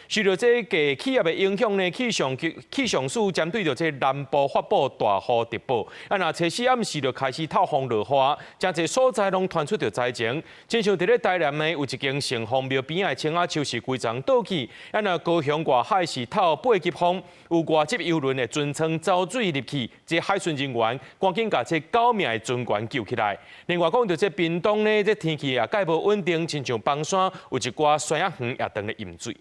受著這個低氣壓的影響呢，氣象署針對著這南部發布大雨特報。啊，若初四暗時就開始透風落雨，誠濟所在攏傳出著災情。親像佇咧台南呢，有一間城隍廟邊仔的青仔樹是規叢倒去。啊，若高雄外海是透八級風，有外籍郵輪的船艙走水入去，這海巡人員趕緊共這九名的船員救起來。另外講著這屏東呢，這天氣也蓋無穩定，親像枋山有一寡山仔園也當咧淹水。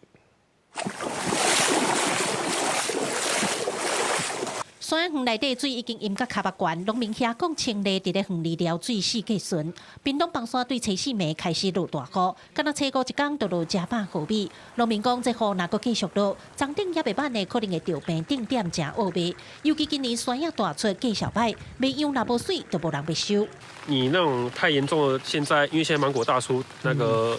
山園內底水已經淹甲跤目懸，農民遐講清理佇咧園裡撩水四界巡。屏東枋山對初四暝開始落大雨，敢若初五一工就落成百毫米。農民講，這雨若閣繼續落，欉頂猶袂挽的可能會著病定點誠惡賣。尤其今年山野大出繼續歹，賣秧若無媠，就無人欲收。你那種太嚴重的，現在因為現在芒果大出，那個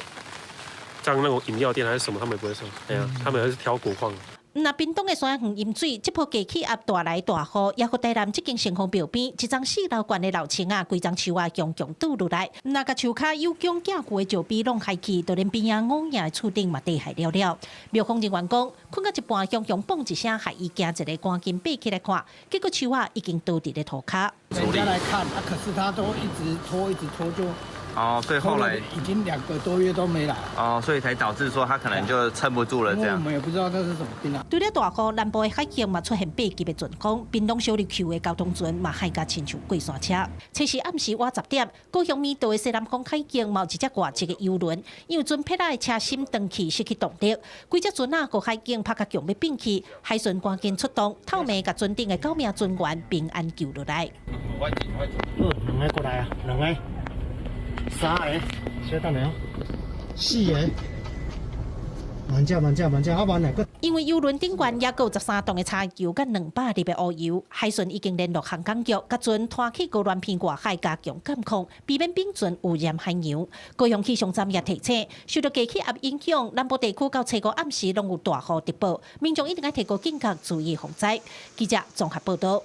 像那種飲料店還是什麼，他們也不會收。哎呀，他們還是挑果況。若屏東的山園淹水，這波低氣壓帶來大雨，也予台南這間城隍廟邊一叢四樓懸的老青仔，規叢樹仔強強倒落來，若共樹跤有強寄舊的石碑攏害去，就連邊仔五營的厝頂嘛地害了了。廟方人員講，睏到一半，雄雄嘣一聲，害伊驚一个，趕緊爬起來看，結果樹仔已經倒佇咧塗跤。人家來看，啊，可是他都一直拖，一直拖就。哦，所以後來已經2個多月都沒來。哦，所以才導致說他可能就撐不住了，這樣。我們也不知道這是什麼病啊。除了大雨，南部的海景嘛出現八級的狀況，屏東小綠橋的交通船嘛害甲親像過山車。初四暗時倚10點，高雄美道的西南方海景嘛有一隻外籍的郵輪，因為船撇來的車身斷去失去動力，規隻船仔予海景拍甲強欲變去，海巡趕緊出動，透暝共船頂的九名船員平安救落來。好，兩个過來啊，兩個。三个，稍等下哦，四个，慢只慢只慢只，好慢來。因為郵輪頂懸猶閣有13噸的柴油佮200粒的烏油，海巡已經聯絡航港局，共船拖去高鑾鼻外海加強監控，避免丙船污染海洋。高雄氣象站也提醒，受著低氣壓影響，南部地區到初五暗時攏有大雨特報，民眾一定愛提高警覺，注意防災。記者綜合報道。